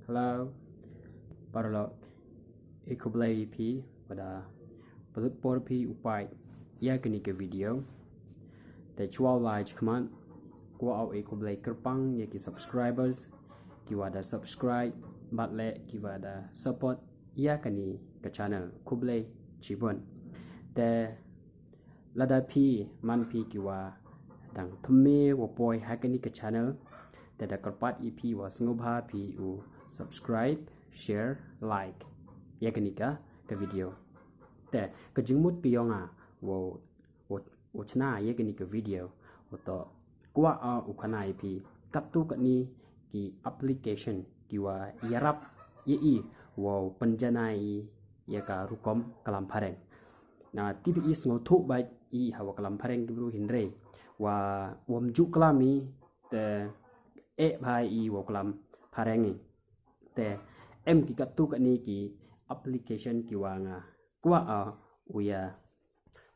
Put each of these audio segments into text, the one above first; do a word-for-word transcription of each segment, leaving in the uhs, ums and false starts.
Hello. Paralok. E khublei phi, wa da pynlut por phi u pait ya kani ka video. Te chwa lai chkhmat, kwah o e khublei kyrpang ya ki subscribers, ki wa da subscribe, bad le ki wa da support ya kani ka channel. Khublei chibun. Te lada phi, man phi ki wa dang thymme wa poi ha kani ka channel, te da kyrpad i phi wa sngewbha phi u subscribe, share, like ya kani ka, ka video. Te ka jingmut ka yong nga wow, wow, wow chna ya kani ka video, wa toh kwah o u khana i phi katu katni ki application ki wa yarap ya i wow pynjanai ya ka rukom klam phareng. Na tip i sngewthuh bait i ha wa klam phareng ki bru, hynrei wa wam ju klam i, te eh bha i wow klam phareng i. Te em ki katu katni ki application ki wa nga kwah o u ya,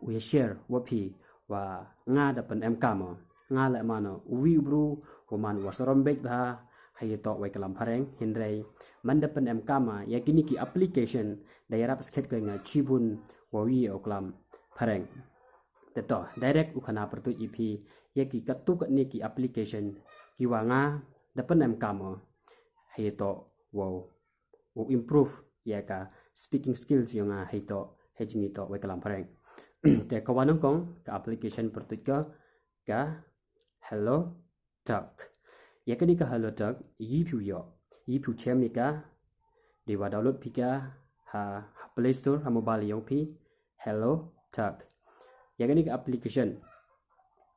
u ya share wa phi, wa nga da pynemkam o. Nga le man o u wi u bru wa man wa sarom beit bha ha ya toh wa klam phareng, hynrei man da pynemkam a ya kini ki application, da yarap skhet ko nga chibun wa wi o klam phareng. Te toh direct u khana pyrtuit i phi ya ki katu katni ki application ki wa nga da pynemkam o ha ya toh wow, wow improve ya ka speaking skills yong nga ha ya toh, ha jingtoh wa klam phareng. Te ka wa nyngkong ka application pyrtuit ko ka Hello Talk. Ya kani ka Hello Talk, i phi u yoh, i phi u chem ya ka, dei wa download phi ka ha, ha Play Store, ha mobile yong phi, Hello Talk. Ya kani ka application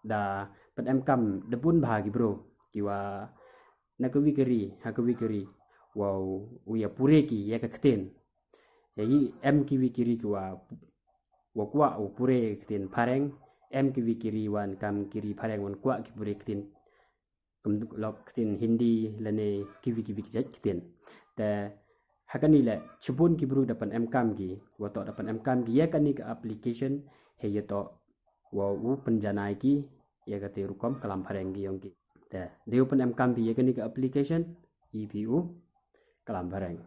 da pynemkam da bun bha ki bru ki wa na ka wi ka ri ha ka wi ka ri wow u ya pure ki ya ka ktien. Ya i em ki wi ki ri ki wa, wa kwah u pure ktien phareng, em ki wi ki ri wan kam ki ri phareng wan kwah ki pure ktien, kam lok ktien Hindi lane ki wi ki wi ki jait ktien. Te ha kani le chibun ki bru da pynemkam ki, wa toh da pynemkam ki ya kani ka application ha ya toh wow u pynjanai ki ya kate rukom klam phareng ki yong ki. Te dei u pynemkam phi ya kani ka application, i phi u klam phareng.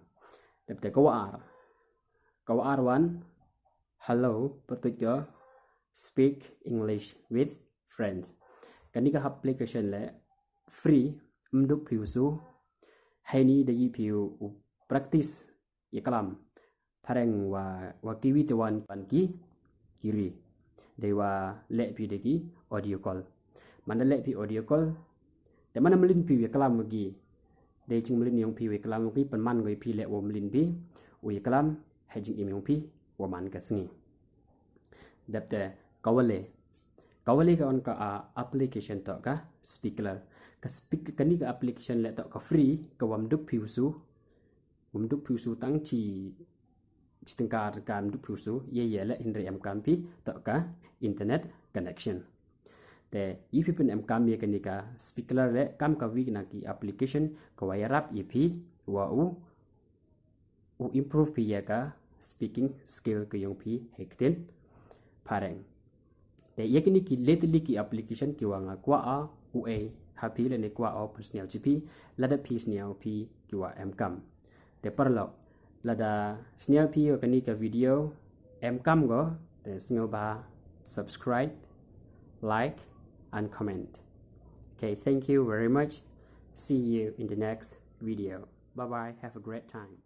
Te te ka wa ar, ka wa ar wan, Hello, pyrtuit ko Speak English with Friends. Kani ka application le free, ym duk phi u su. Heini da i phi u practice ya klam phareng wa, wa ki wi te wan pan ki, ki ri. Dei wa leh phi da ki audio call. Man da leh phi audio call, te man da mlien phi u ya klam wa ki, dei jingmlien yong phi u ya klam wa ki, pynman ko i phi le wow mlien phi u ya klam ha jingim yong phi wa man ka sngi. Dep te ka wa le, ka wa le ka on ka, a, application toh ka Speakler. Ka Speak, kani ka application le toh ka free, ka wam duk phi u su, wam duk phi u su tang chi, chi tyngka, tyngka ym duk phi u su, ya ya le hynrei emkam phi toh ka internet connection. Te i phi pynemkam ya kani ka Speakler le kam ka wi na ki application ka wa yarap ya phi wa u, u improve phi ya ka speaking skill ka yong phi ha ktien phareng. Te ya kini ki le tylli ki application ki wa nga kwah o u ai ha phi lane kwah o pynsniaw chi phi, lada phi sniaw phi ki wa emkam. Te paralok, lada sniaw phi wa kani ka video, emkam ko, te sngewbha subscribe, like and comment. Okay, thank you very much. See you in the next video. Bye bye. Have a great time.